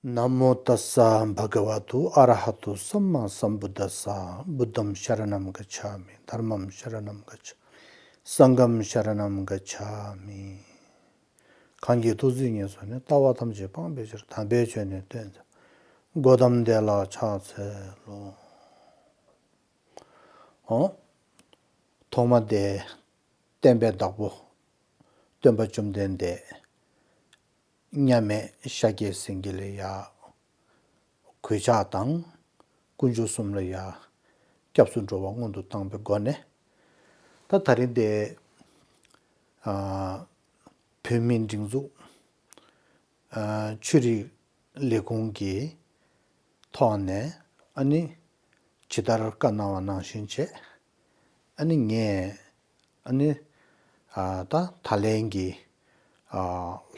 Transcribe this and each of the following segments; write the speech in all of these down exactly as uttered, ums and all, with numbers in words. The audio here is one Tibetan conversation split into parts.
ན་མོ་ཏཱ་ས་བྷ་ག་ཝ་ཏུ་ཨ་ར་ཧ་ཏུ་སམ་མ་སམ་བུད་དཱ་ས། བུདྡྷམ་ཤ་ར་ཎམ་ག་ཆ་མི། དྷརྨམ་ཤ་ར་ཎམ་ག་ཆ། སངྒྷམ་ཤ་ར་ཎམ་ག་ཆ་མི། གང་གིས་ཐུགས་བརྩེ་ཉེར་བཟུང་ནས། ལྟ་བ་ཐམས་ཅད་སྤང་བའི་ཕྱིར། དམ་པའི་ཆོས་ནི་སྟོན་མཛད་པ། གོ་ཏམ་དེ་ལ་ཕྱག་འཚལ་ལོ། འོ། ཐོག་མ་དེ་བསྟན་པའི་བདག་པོ་སྟོན་པ་བཅོམ་ལྡན་འདས་མཉམ་མེད་ཤཱཀྱའི་སེང་གེ་ལ་ཡ་གུས་ཕྱག་དང་། དཀོན་མཆོག་གསུམ་ལ་ཡ་སྐྱབས་སུ་འགྲོ་བ་སྔོན་དུ་བཏང་པའི་སྒོ་ནས། ད་ད་རིང་དེ་ཨ་བོད་མིའི་སྒྲིག་འཛུགས་ཨ་ཆོས་རིག་ལས་ཁུངས་ཀྱི་ཐོག་ནས་ཨ་ནི་ཇི་ལྟར་བཀའ་གནང་བ་ནང་བཞིན་བྱས། ཨ་ནི་ངས་ཨ་ནི་ཨ་ད་ད་ལན་གྱི་ཨ་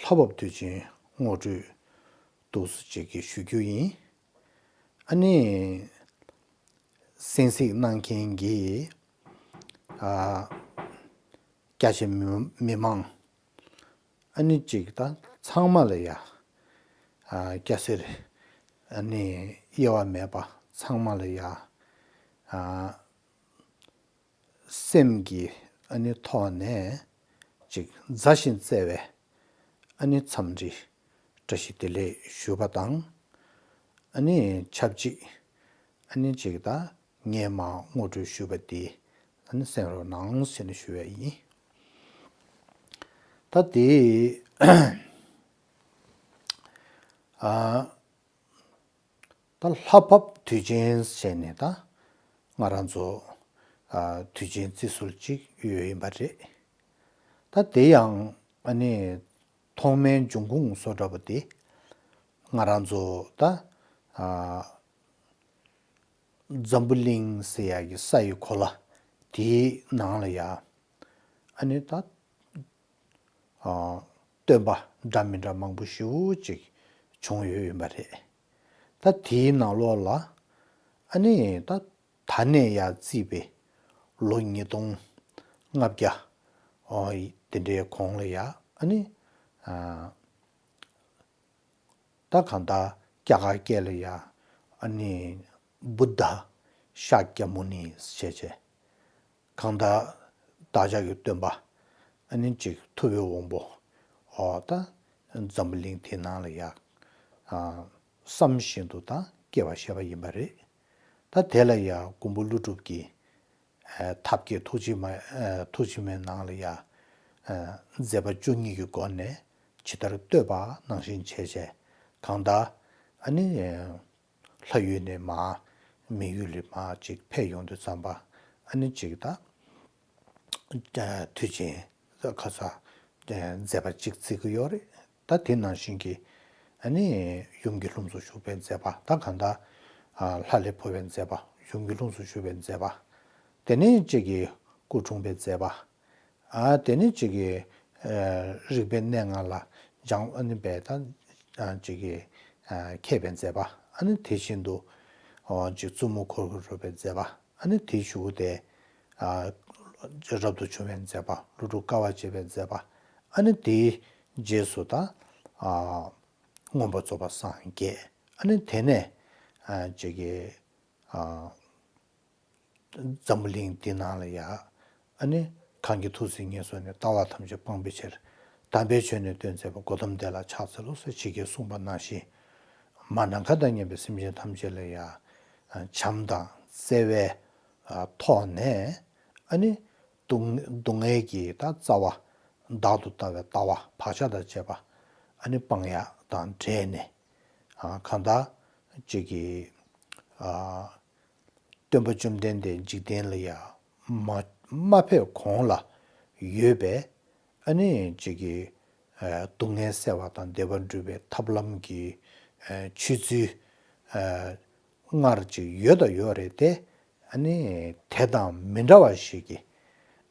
ལྷ་བབས་དུས་ཆེན་ངོ་སྤྲོད་འདུག་སེ་ཅིག་གི་ཞུ་རྒྱུ་ཡིན། ཨ་ནི་གསན་གཟིགས་གནང་མཁན་གྱི་ཨ་རྒྱ་ཆེ་མི་མི་མང་ཨ་ནི་ཅིག་ད་ཚང་མ་ལ་ཡ་ཨ་སྐྱ་སེར་ཨ་ནི་དབྱེ་བ་མེད་པ་ཚང་མ་ལ་ཡ་ཨ་སེམས་ཀྱི་ཨ་ནི་ཐོག་ནས་ཅིག་མཛའ་ཞིང་བརྩེ་བའི་ཨ་ནི་འཚམས་འདྲི་བཀྲ་ཤིས་བདེ་ལེགས་ཞུ་བ་དང་། ཨ་ནི་ཆབས་ཅིག་ཨ་ནི་ཅིག་ད་ངས་མར་ངོ་སྤྲོད་ཞུས་པ་འདི་ཨ་ནི་གསན་རོགས་གནང་ཟེར་ནས་ཞུ་བ་ཡིན། ད་དེ་ཨ་ད་ལྷ་བབས་དུས་ཆེན་བྱས་ནས་ད་ང་རང་ཚོ་ཨ་དུས་ཆེན་བརྩི་སྲོལ་ཅིག་ཡོད་ཡིན་པ་རེད། ད་དེ་ཡང་ཨ་ནི་ཐོག་མའི་འབྱུང་ཁུངས་བཟོ་འདྲ་པོ་དེ་ང་རང་ཚོ་ད་ཨ་འཛམ་བུ་གླིང་ཟེར་ཡག་གི་ས་ཡི་གོ་ལ་དེའི་ནང་ལ་ཡ་ཨ་ནི་ད་ཨ་སྟོན་པ་འདྲ་མི་འདྲ་མང་པོ་ཞེ་པོ་ཅིག་བྱུང་ཡོད་ཡིན་པ་རེད། ད་དེའི་ནང་ལོགས་ལ་ཨ་ནི་ད་ད་ནས་ཡར་བརྩིས་པའི་ལོ་ཉིས་སྟོང་ལྔ་བརྒྱ་ཨོ་དེ་འདྲའི་གོང་ལ་ཡ་ཨ་ནི་ཨ་ད་གང་ལྟར་རྒྱ་གར་སྐད་ལ་ཡ་ཨ་ནི་བུདྡྷ་ཤཱཀྱ་མུ་ནི་ཞེས་བྱས། གང་ལྟར་བདག་ཅག་གི་སྟོན་པ་ཨ་ནི་ཅིག་ཐུབ་པའི་དབང་པོ་ཨོ་ད་འཛམ་བུ་གླིང་དེ་ནང་ལ་ཡ་ཨ་བསམ་བཞིན་དུ་ད་སྐྱེ་བ་བཞེས་པ་ཡིན་པ་རེད། ད་དེ་ལ་ཡ་མགོན་པོ་ཀླུ་སྒྲུབ་ཀྱིས་ཨ་ཐབས་མཁས་ཐུགས་རྗེ་མ་ཨ་ཐུགས་རྗེ་མའི་ནང་ལ་ཡ་ཨ་མཛད་པ་བཅུ་གཉིས་ཀྱི་སྒོ་ནས་ཇི་ལྟར་བསྟོད་པ་ནང་བཞིན་བྱས་བྱས་གང་ལྟར་ཨ་ནི་ལྷ་ཡུལ་ནས་མར་མི་ཡུལ་ལ་མར་ཅིག་ཕེབས་ཡོང་དུས་ཙམ་པ་ཨ་ནི་ཅིག་ད་དུས་ཆེན་ཁ་ས་མཛད་པ་ཅིག་བརྩི་གི་ཡོད་རེད། ད་དེ་ནང་བཞིན་གྱི་ཨ་ནི་ཡུམ་གྱི་ལྷུམས་སུ་ཞུགས་པའི་མཛད་པ། ད་གང་ལྟར་ཨ་ལྷ་ལས་འཕོ་བའི་མཛད་པ། ཡུམ་གྱི་ལྷུམས་སུ་ཞུགས་པའི་མཛད་པ། དེ་ནས་ཅིག་གི་སྐུ་འཁྲུངས་པའི་མཛད་པ། ཨ་དེ་ནས་ཅིག་གི་ཨ་རིག་པའི་གནས་ལྔ་ལ་སྦྱངས་ཨ་ནི་པའི་ད་ཨ་ཅིག་གི་ཨ་མཁས་པའི་མཛད་པ། ཨ་ནི་དེ་བཞིན་དུ་ཨོ་ཅིག་བཙུན་མོ་འཁོར་གྱིས་རོལ་པའི་མཛད་པ། ཨ་ནི་དེའི་གཞུག་གུ་དེ་ཨ་རབ་ཏུ་བྱུང་བའི་མཛད་པ། ཀླུ་སྒྲུབ་དཀའ་བ་སྤྱད་པའི་མཛད་པ། ཨ་ནི་དེའི་རྗེས་སུ་ད་ཨ་མངོན་པར་རྫོགས་པར་སངས་རྒྱས། ཨ་ནི་དེ་ནས་ཨ་ཅིག་གི་ཨ་འཛམ་བུ་གླིང་འདི་ནང་ལ་ཡ་ཨ་ནི་གང་གིས་ཐུགས་བརྩེ་ཉེར་བཟུང་ནས། ལྟ་བ་ཐམས་ཅད་སྤང་བའི་ཕྱིར། དམ་པའི་ཆོས་ནི་སྟོན་མཛད་པ། གོ་ཏམ་དེ་ལ་ཕྱག་འཚལ་ལོ་ཟེར་ཇི་སྐད་གསུངས་པ་ནང་བཞིན། མ་ནམ་མཁའ་དང་མཉམ་པའི་སེམས་ཅན་ཐམས་ཅད་ལ་ཡ་བྱམས་དང་བརྩེ་བའི་ཐོག་ནས་ཨ་ནི་སྡུག་སྡུག་བསྔལ་གྱི་ད་རྩ་བ་བདག་ཏུ་ལྟ་བའི་ལྟ་བ་བག་ཆགས་དང་བཅས་པ་ཨ་ནི་སྤང་ཡག་དང་འབྲེལ་ནས་ཨ་གང་ལྟར་ཅིག་གི་ཨ་སྟོན་པ་བཅོམ་ལྡན་འདས་འཇིག་རྟེན་ལ་ཡང་མ་མ་ཕེབས་གོང་ལ་ཡོད་པའི་ཨ་ནི་ཅིག་གི་ཨ་སྡུག་བསྔལ་སེལ་བ་དང་བདེ་བ་འགྲུབ་པའི་ཐབས་ལམ་གྱི་ཨ་ཆོས་ཚུལ་ཨ་སྔར་ཅིག་ཡོད་དང་ཡོད་རེད་དེ། ཨ་ནི་དེ་དང་མི་འདྲ་བ་ཞིག་གི་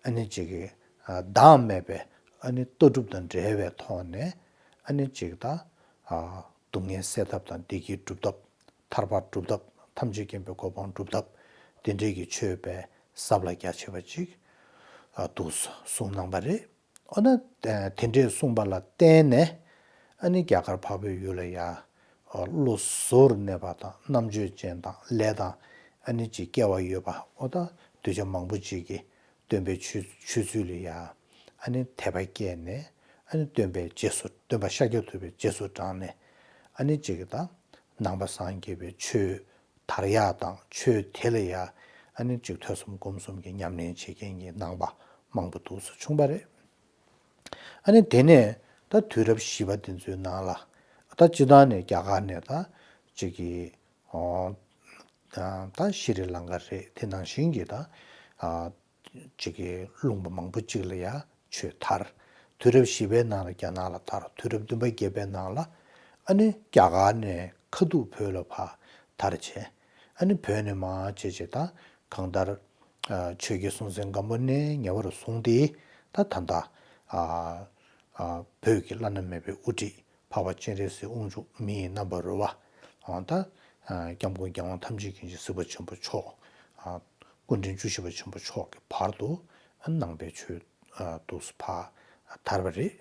ཨ་ནི་ཅིག་གི་ཨ་བདག་མེད་པའི་ཨ་ནི་ལྟ་གྲུབ་དང་འབྲེལ་བའི་ཐོག་ནས་ཨ་ནི་ཅིག་ད་ཨ་སྡུག་བསྔལ་སེལ་ཐབས་དང་བདེ་སྐྱིད་སྒྲུབ་ཐབས། ཐར་པ་སྒྲུབ་ཐབས། ཐམས་ཅད་མཁྱེན་པའི་གོ་འཕང་སྒྲུབ་ཐབས། དེ་འདྲའི་གི་ཆོས་དཔེ་ཟབ་ལ་རྒྱ་ཆེ་བ་ཅིག་ཨ་འདུག་གསུངས་གནང་པ་རེད། འོ་ན་དེ་འདྲས་གསུངས་པ་ལ་བརྟེན་ནས་ཨ་ནི་རྒྱ་གར་འཕགས་པའི་ཡུལ་ལ་ཡ་ བློ་གཟུ་བོར་གནས་པ་དང་རྣམ་དཔྱོད་ཅན་དང་ལས་དང་ཨ་ནི་ཅིག་སྐལ་བ་ཡོད་པ་འོ་ད་གདུལ་བྱ་མང་པོ་ཅིག་གིས་སྟོན་པའི་ཆོས་ཆོས་ཚུལ་ལ་ཡ་ཨ་ནི་དད་པ་སྐྱེས་ནས་ཨ་ནི་སྟོན་པའི་རྗེས་སུ་སྟོན་པ་ཤཱཀྱ་ཐུབ་པའི་རྗེས་སུ་འབྲངས་ནས་ཨ་ནི་ཅིག་ད་ནང་པ་སངས་རྒྱས་པའི་ཆོས་དར་ཡག་དང་ཆོས་དེ་ལ་ཡ་ཨ་ནི་ཅིག་ཐོས་བསམ་སྒོམ་གསུམ་གྱི་ཉམས་ལེན་བྱེད་མཁན་གྱི་ནང་པ་མང་པོ་འདུག་སེ་བྱུང་བ་རེད། ཨ་ནི་དེ་ནས་ད་དུས་རབས་བཞི་པ་དེ་ཚོའི་ནང་ལ་ད་སྤྱིར་བཏང་ནས་རྒྱ་གར་ནས་ད་ཅིག་གི་ཨོ་ད་ཤྲི་ལང་ཀ་རེད། དེ་ནང་བཞིན་གྱི་ད་ཨ་ཅིག་གི་ལུང་པ་མང་པོ་ཅིག་ལ་ཡ་ཆོས་དར། དུས་རབས་བཞི་པའི་ནང་ལ་རྒྱ་ནག་ལ་དར། དུས་རབས་བདུན་པ་བརྒྱད་པའི་ནང་ལ་ཨ་ནི་རྒྱ་གར་ནས་ཁ་ཐུག་བོད་ལ་ཕར་དར་བྱས། ཨ་ནི་བོད་ནས་མར་བྱས་བྱས་ད་གང་ལྟར་ཨ་ཆོས་རྒྱལ་སྲོང་བཙན་སྒམ་པོ་ནས་ཉེ་བར་བཟུང་སྟེ་ད་ད་ལྟ་ཨ་ཨ་བོད་ཀྱི་བླ་ན་མེད་པའི་དབུ་ཁྲིད་འཕགས་པ་སྤྱན་རས་གཟིགས་དབང་ཕྱུག་མི་ཡི་རྣམ་པར་རོལ་པ་ཨ་ད་ཨ་སྐྱབས་མགོན་རྒྱལ་དབང་ཐམས་ཅད་མཁྱེན་ཅིང་གཟིགས་པ་ཆེན་པོ་མཆོག་ཨ་སྐུ་ཕྲེང་བཅུ་བཞི་པ་ཆེན་པོ་མཆོག་གི་བར་དུ་ཨ་ནང་པའི་ཆོས་ཨ་འདུག་སེ་ཕར་དར་བ་རེད།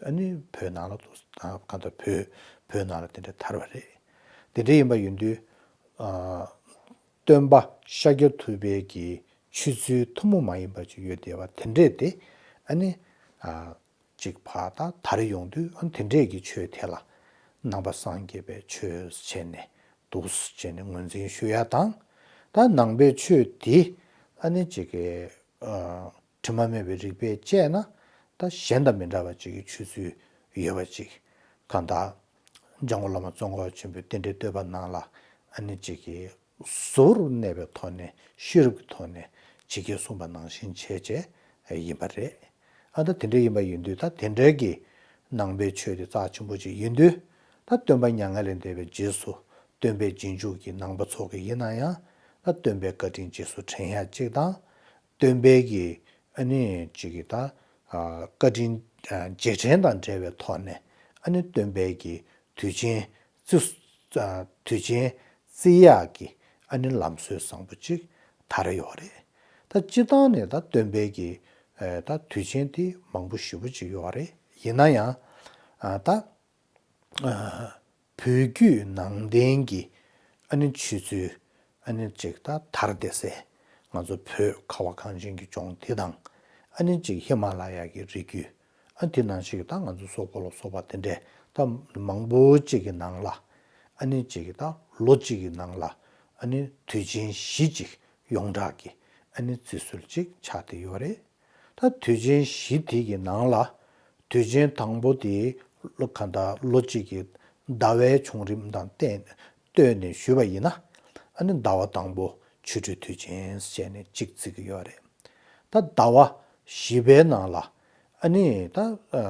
ཨ་ནི་བོད་ནང་ལ་འདུག་སེ་ཨ་གང་ལྟར་བོད་བོད་ནང་ལ་དེ་འདྲ་དར་བ་རེད། དེ་འདྲ་ཡིན་པ་ཡིན་དུས་ཨ་སྟོན་པ་ཤཱཀྱ་ཐུབ་པའི་གི་ཆོས་ཚུལ་ཐུན་མོང་མ་ཡིན་པ་ཅིག་ཡོད་བསྡད་པ་དེ་འདྲས་དེ་ཨ་ནི་ཨ་ཅིག་ཕར་ད་དར་ཡོང་དུས་ཨ་དེ་འདྲས་ཀྱི་ཆོས་དེ་ལ་ནང་པ་སངས་རྒྱས་པའི་ཆོས་བྱས་ནས་འདུག་སེ་བྱས་ནས་ངོས་འཛིན་ཞུ་ཡ་དང་། ད་ནང་པའི་ཆོས་དེ་ཨ་ནི་ཅིག་གི་ཨ་དྲི་མ་མེད་པའི་རིགས་པས་དཔྱད་ན་ད་གཞན་དང་མི་འདྲ་བ་ཅིག་གི་ཆོས་ཚུལ་ཡོད་པ་ཅིག་གང་ལྟར་འཇམ་མགོན་བླ་མ་ཙོང་ཁ་པ་ཆེན་པོའི་རྟེན་འབྲེལ་བསྟོད་པ་ནང་ལ་ཨ་ནི་ཅིག་གི་གཟུ་བོར་གནས་པའི་ཐོག་ནས་ཤེས་རབ་ཀྱི་ཐོག་ནས་ཇི་སྐད་གསུངས་པ་ནང་བཞིན་བྱས་བྱས་ཡིན་པ་རེད། ཨ་ད་དེ་འདྲ་ཡིན་པ་ཡིན་དུས་ད་དེ་འདྲའི་གི་ནང་པའི་ཆོས་དེ་རྩ་ཆེན་པོ་ཅིག་ཡིན་དུས་ད་སྟོན་པ་མྱ་ངན་ལས་འདས་པའི་རྗེས་སུ་སྟོན་པའི་རྗེས་འཇུག་གི་ནང་པ་ཚོ་གི་ཡིན་ན་ཡང་ད་སྟོན་པའི་བཀའ་དྲིན་རྗེས་སུ་དྲན་ཡ་གཅིག་དང་། སྟོན་པའི་གི་ཨ་ནི་ཅིག་གི་ད་ཨ་བཀའ་དྲིན་ཨ་རྗེས་དྲན་དང་འབྲེལ་བའི་ཐོག་ནས་ཨ་ནི་སྟོན་པའི་གི་དུས་ཆེན་བརྩི་ཨ་དུས་ཆེན་བརྩི་ཡག་གི་ཨ་ནི་ལམ་སྲོལ་བཟང་པོ་ཅིག་དར་ཡོད་རེད། ད་སྤྱིར་བཏང་ནས་ད་སྟོན་པའི་གི་ཨ་ད་དུས་ཆེན་དེ་མང་པོ་ཞེ་པོ་ཅིག་ཡོད་རེད། ཡིན་ན་ཡང་ཨ་ད་ཨ་བོད་བརྒྱུད་ནང་བསྟན་གྱི་ཨ་ནི་ཆོས་ཚུལ་ཨ་ནི་ཅིག་ད་དར་བསྡད་སའི་ང་ཚོ་བོད་ཁ་བ་གངས་ཅན་གྱི་ལྗོངས་འདི་དང་ཨ་ནི་ཅིག་ཧི་མ་ལ་ཡ་གི་རི་རྒྱུད་ཨ་དེ་ནང་བཞིན་གྱི་ད་ང་ཚོ་སོག་པོ་ལ་སོགས་པ་དེ་འདྲས་ད་མང་པོ་ཅིག་གི་ནང་ལ་ཨ་ནི་ཅིག་གི་ད་ལོ་གཅིག་གི་ནང་ལ་ཨ་ནི་དུས་ཆེན་བཞི་ཅིག་ཡོངས་གྲགས་ཀྱི་ཨ་ནི་བརྩི་སྲོལ་ཅིག་ཆགས་བསྡད་ཡོད་རེད། ད་དུས་ཆེན་བཞི་དེ་གི་ནང་ལ་དུས་ཆེན་དང་པོ་དེ་ལོ་གང་ལྟར་ལོ་གཅིག་གི་ཟླ་བའི་བྱུང་རིམ་དང་བསྟན་ལྟོས་ནས་ཞུས་པ་ཡིན་ན་ཨ་ནི་ཟླ་བ་དང་པོ་ཆོ་འཕྲུལ་དུས་ཆེན་ཟེར་ནས་གཅིག་བརྩི་གི་ཡོད་རེད། ད་ཟླ་བ་བཞི་པའི་ནང་ལ་ཨ་ནི་ད་ཨ་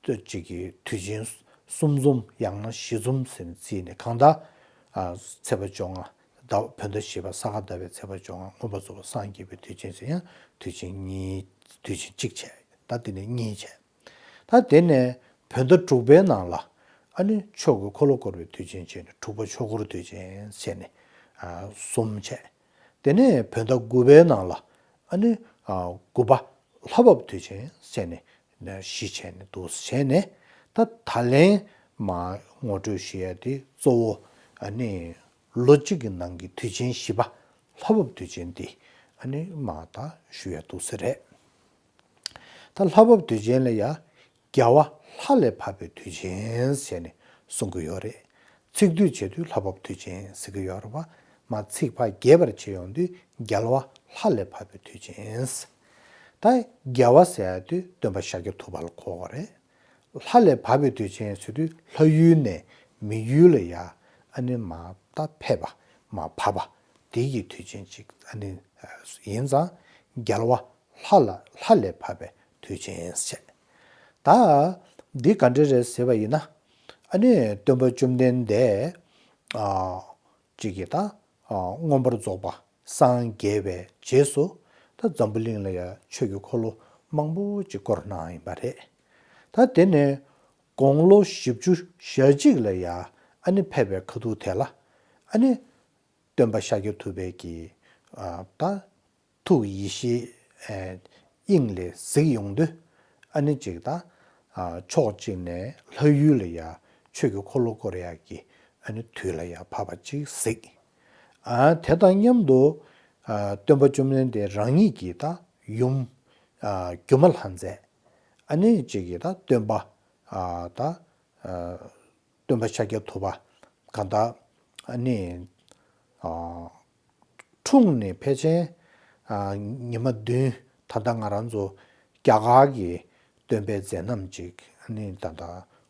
གཅིག་གི་དུས་ཆེན་གསུམ་འཛོམས་ཡང་ན་བཞི་འཛོམས་ཟེར་ནས་བརྩིས་ནས་གང་ལྟར་ཨ་ཚེས་པ་བཅོ་ལྔ་ཟླ་བ་བོད་ཟླ་བཞི་པ་ས་ག་ཟླ་བའི་ཚེས་པ་བཅོ་ལྔ་མངོན་པར་རྫོགས་པར་སངས་རྒྱས་པའི་དུས་ཆེན་ཟེར་ཡང་དུས་ཆེན་གཉིས་དུས་ཆེན་གཅིག་བྱས། ད་དེ་ནས་གཉིས་བྱས། ད་དེ་ནས་བོད་ཟླ་དྲུག་པའི་ནང་ལ་ཨ་ནི་མཆོག་གི་འཁོར་ལོ་བསྐོར་བའི་དུས་ཆེན་བྱས་ནས་དྲུག་པ་ཆོས་འཁོར་དུས་ཆེན་བྱས་ནས་ཨ་གསུམ་བྱས། དེ་ནས་བོད་ཟླ་དགུ་པའི་ནང་ལ་ཨ་ནི་ཨ་དགུ་པ་ལྷ་བབས་དུས་ཆེན་བྱས་ནས་བཞི་བྱས་ནས་འདུག་བྱས་ནས་ད་ད་ལན་མ་ངོ་སྤྲོད་ཞུ་ཡ་དེ་གཙོ་བོ་ཨ་ནི་ལོ་གཅིག་གི་ནང་གི་དུས་ཆེན་བཞི་པ་ལྷ་བབས་དུས་ཆེན་དེ་ཨ་ནི་མ་ད་ཞུ་ཡ་འདུག་ས་རེད། ད་ལྷ་བབས་དུས་ཆེན་ལ་ཡ་རྒྱལ་བ་ལྷ་ལས་བབས་པའི་དུས་ཆེན་ཟེར་ནས་གསུང་གི་ཡོད་རེད། ཚིག་སྡུད་བྱེད་དུས་ལྷ་བབས་དུས་ཆེན་ཟེར་གི་ཡོད་རེད་པ། མ་ཚིག་ཕར་རྒྱས་པར་བྱེད་ཡོང་དུས་རྒྱལ་བ་ལྷ་ལས་བབས་པའི་དུས་ཆེན། ད་རྒྱལ་བ་ཟེར་ཡ་དུས་སྟོན་པ་ཤཱཀྱ་ཐུབ་པ་ལ་གོ་བ་རེད། ལྷ་ལས་བབས་པའི་དུས་ཆེན་ཟེར་དུས་ལྷ་ཡུལ་ནས་མི་ཡུལ་ལ་ཡ་ཨ་ནི་མ་ད་ཕེབས་པ་མ་བབས་པ་དེ་གི་དུས་ཆེན་ཅིག་ཨ་ནི་ཡིན་ཙང་རྒྱལ་བ་ལྷ་ལ་ལྷ་ལས་བབས་པའི་དུས་ཆེན་བྱས། ད་འདི་ག་འདྲ་རེད་ཟེར་བ་ཡིན་ན། ཨ་ནི་སྟོན་པ་བཅོམ་ལྡན་འདས་ཨ་ཅིག་གིས་ད་ཨ་མངོན་པར་རྫོགས་པ་སངས་རྒྱས་པའི་རྗེས་སུ་ད་འཛམ་བུ་གླིང་ལ་ཡང་ཆོས་ཀྱི་འཁོར་ལོ་མང་པོ་ཅིག་བསྐོར་གནང་ཡིན་པ་རེད། ད་དེ་ནས་དགུང་ལོ་བཞི་བཅུ་ཞེ་གཅིག་ལ་ཡང་ཨ་ནི་ཕེབས་པའི་ཁ་ཐུག་དེ་ལ་ཨ་ནི་སྟོན་པ་ཤཱཀྱ་ཐུབ་པའི་གི་ཨ་ད་ཐུགས་ཡིད་བཞིན་ཨ་དབྱིངས་ལས་གཟིགས་ཡོང་དུས་ཨ་ནི་ཅིག་ད་ཨ་ཕྱོགས་གཅིག་ནས་ལྷ་ཡུལ་ལ་ཡ་ཆོས་ཀྱི་འཁོར་ལོ་བསྐོར་ཡག་གི་ ཨ་ནི་དུས་ལ་ཡང་བབ་པ་ཅིག་གཟིགས། ཨ་དེ་དང་མཉམ་དུ་ཨ་སྟོན་པ་བཅོམ་ལྡན་འདས་རང་ཉིད་ཀྱི་ད་ཡུམ་ཨ་སྒྱུ་མ་ལྷ་མཛེས། ཨ་ནི་གཅིག་གིས་ད་སྟོན་པ་ཨ་ད་ཨ་སྟོན་པ་ཤཱཀྱ་ཐུབ་པ་གང་ལྟར་ཨ་ནི་ཨ་འཁྲུངས་ནས་ཕལ་ཆེར་ཨ་ཉི་མ་བདུན། ད་ལྟ་ང་རང་ཚོ་རྒྱ་གར་གྱི་སྟོན་པའི་མཛད་རྣམ་ཅིག་ཨ་ནི་ད་ལྟ་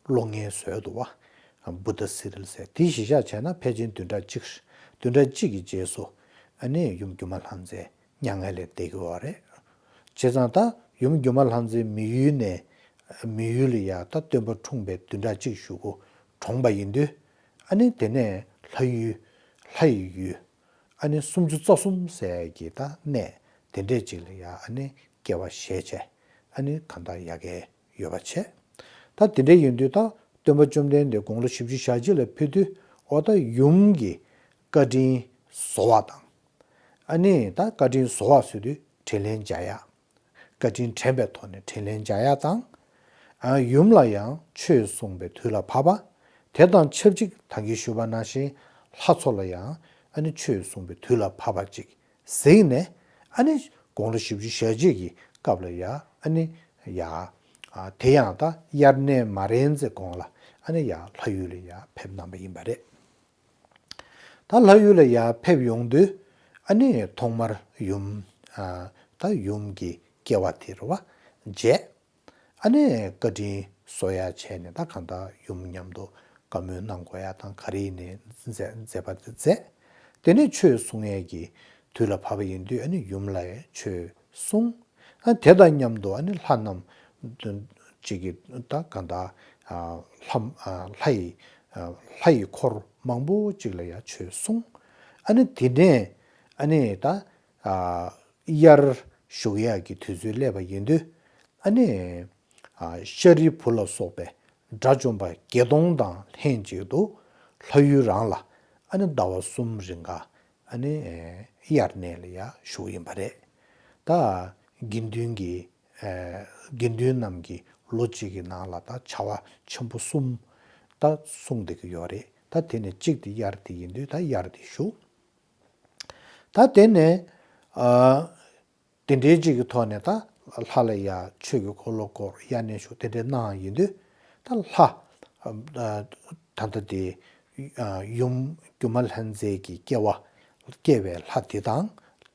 ཀློག་མཁན་བཟོས་འདུག་བ། བུདྡྷ་སི་རིལ་ཟེར། དེ་གཞི་བཞག་བྱས་ན་ཕལ་ཆེར་བདུན་ཕྲག་གཅིག་བདུན་ཕྲག་གཅིག་གི་རྗེས་སུ་ཨ་ནི་ཡུམ་སྒྱུ་མ་ལྷ་མཛེས་མྱ་ངན་ལས་འདས་ཀྱི་ཡོད་རེད། བྱས་ཙང་ད་ཡུམ་སྒྱུ་མ་ལྷ་མཛེས་མི་ཡུལ་ནས་མི་ཡུལ་ལ་ཡ་ད་སྟོན་པ་འཁྲུངས་པའི་བདུན་ཕྲག་གཅིག་གཞུག་གུ་གྲོངས་པ་ཡིན་དུས། ཨ་ནི་དེ་ནས་ལྷ་ཡུལ་ལྷ་ཡི་ཡུལ་ཨ་ནི་སུམ་ཅུ་རྩ་གསུམ་ཟེར་གྱི་ད་གནས་དེ་འདྲས་ཅིག་ལ་ཡ་ཨ་ནི་སྐྱེ་བ་བཞེས་བྱས་ཨ་ནི་གང་ལྟར་ཡ་གི་ཡོད་པ་བྱས། ད་དེ་འདྲས་ཡིན་དུས་ད་སྟོན་པ་བཅོམ་ལྡན་འདས་དགུང་ལོ་བཞི་བཅུ་ཞེ་གཅིག་ལ་ཕེབས་དུས་འོ་ད་ཡུམ་གྱི་བཀའ་དྲིན་གཟོ་བ་དང་། ཨ་ནི་ད་བཀའ་དྲིན་གཟོ་བ་ཟེར་དུས་དྲིན་ལན་འཇལ་ཡ། བཀའ་དྲིན་དྲན་པའི་ཐོག་ནས་དྲིན་ལན་འཇལ་ཡ་དང་། ཨ་ཡུམ་ལ་ཡང་ཆོས་གསུངས་པའི་དུས་ལ་བབ་པ། དེ་དང་ཆབས་ཅིག་ད་གིན་ཞུས་པ་ནང་བཞིན་ལྷ་ཚོ་ལ་ཡང་ཨ་ནི་ཆོས་གསུངས་པའི་དུས་ལ་བབ་པ་ཅིག་གཟིགས་ནས། ཨ་ནི་དགུང་ལོ་བཞི་བཅུ་ཞེ་གཅིག་གི་སྐབས་ལ་ཡ་ཨ་ནི་ཡ་ཨ་དེ་ཡང་ད་དབྱར་གནས་མ་རན་ཙམ་གོང་ལ་ཨ་ནི་ཡ་ལྷ་ཡུལ་ལ་ཡ་ཕེབས་གནང་བ་ཡིན་པ་རེད། ད་ལྷ་ཡུལ་ལ་ཡར་ཕེབས་ཡོང་དུས་ཨ་ནི་ཐོག་མར་ཡུམ་ཨ་ད་ཡུམ་གྱི་སྐྱེ་བ་དེ་རེད་བ། བྱས། ཨ་ནི་བཀའ་དྲིན་གཟོ་ཡ་བྱས་ནས་ད་གང་ལྟར་ཡུམ་མཉམ་དུ་བཀའ་མོལ་གནང་དགོས་ཡ་དང་ག་རེ་ཡིན་ནའི་མཛད་མཛད་པ་དེ་མཛད། དེ་ནས་ཆོས་གསུང་ཡས་ཀྱི་དུས་ལ་བབ་པ་ཡིན་དུས་ཨ་ནི་ཡུམ་ལ་ཡང་ཆོས་གསུངས། ཨ་དེ་དང་མཉམ་དུ་ཨ་ནི་ལྷ་རྣམས་ཅིག་གིས་ད་གང་ལྟར་ཨ་ལྷ་ཨ་ལྷ་ཡི་ཨ་ལྷ་ཡི་འཁོར་མང་པོ་ཅིག་ལ་ཡང་ཆོས་གསུངས། ཨ་ནི་དེ་ནས་ཨ་ནི་ད་ཨ་དབྱར་བཞུགས་ཡག་གི་དུས་ཚོད་སླེབས་པ་ཡིན་དུས་ཨ་ནི་ཨ་ཤཱ་རིའི་བུ་ལ་སོགས་པའི་དགྲ་བཅོམ་པ་བརྒྱད་སྟོང་དང་ལྷན་ཅིག་ཏུ་ལྷ་ཡུལ་རང་ལ་ཨ་ནི་ཟླ་བ་གསུམ་རིང་ག་ཨ་ནི་དབྱར་གནས་ལ་ཡང་བཞུགས་ཡིན་པ་རེད། ད་དགེ་འདུན་གྱི་ཨ་དགེ་འདུན་རྣམས་ཀྱིས་ལོ་གཅིག་གི་ནང་ལ་ད་བྱ་བ་ཆེན་པོ་གསུམ་ད་གསུངས་བསྡད་ཀྱི་ཡོད་རེད། ད་དེ་ནས་གཅིག་དེ་དབྱར་དེ་ཡིན་དུས་ད་དབྱར་དེ་བཞུགས། ད་དེ་ནས་ཨ་དེ་འདྲའི་གཅིག་གི་ཐོག་ནས་ད་ལྷ་ལ་ཡ་ཆོས་ཀྱི་འཁོར་ལོ་བསྐོར། དབྱར་གནས་བཞུགས། དེ་འདྲའི་གནང་ཡིན་དུས་ད་ལྷ་ཨ་ད་ལྟ་དེ་ཨ་ཡུམ་སྒྱུ་མ་ལྷ་མཛེས་ཀྱི་སྐྱེ་བ་སྐྱེ་བའི་ལྷ་དེ་དང་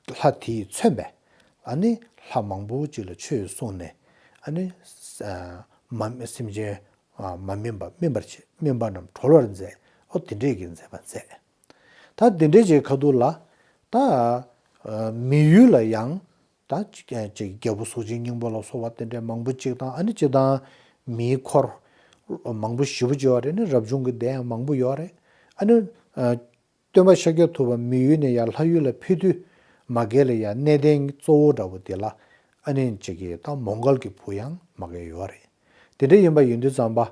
ལྷ་དེས་མཚོན་པའི་ཨ་ནི་ལྷ་མང་པོ་ཅིག་ལ་ཆོས་གསུངས་ནས་ཨ་ནི་ཨ་མ་སེམས་ཅན་ཨ་མ་སྨིན་པ་སྨིན་པར་བྱེད། སྨིན་པ་རྣམས་གྲོལ་བར་མཛད། ཨོ་དེ་འདྲས་ཀྱི་མཛད་པ་མཛད། ད་དེ་འདྲས་ཀྱི་ཁ་ཐུག་ལ་ད་ཨ་མི་ཡུལ་ལ་ཡང་ད་ཅིག་ཅིག་རྒྱལ་པོ་གཟུགས་ཅན་སྙིང་པོ་ལ་སོགས་པ་དེ་འདྲས་མང་པོ་ཅིག་དང་། ཨ་ནི་སྤྱིར་བཏང་མིའི་འཁོར་མང་པོ་ཞེ་པོ་ཅིག་ཡོད་རེད། ནི་རབ་བྱུང་གི་སྡེ་ཡང་མང་པོ་ཡོད་རེད། ཨ་ནི་ཨ་སྟོན་པ་ཤཱཀྱ་ཐུབ་པ་མི་ཡུལ་ནས་ཡར་ལྷ་ཡུལ་ལ་ཕེབས་དུས་མ་གི་ལ་ཡར་གནས་བརྟན་གཙོ་བོ་འདྲ་བོ་དེ་ལ་ཨ་ནི་ཅིག་གི་ད་མོའུ་འགལ་གྱི་བུ་ཡང་མ་གི་ཡོད་རེད། དེ་འདྲ་ཡིན་པ་ཡིན་དུས་ཙམ་པ་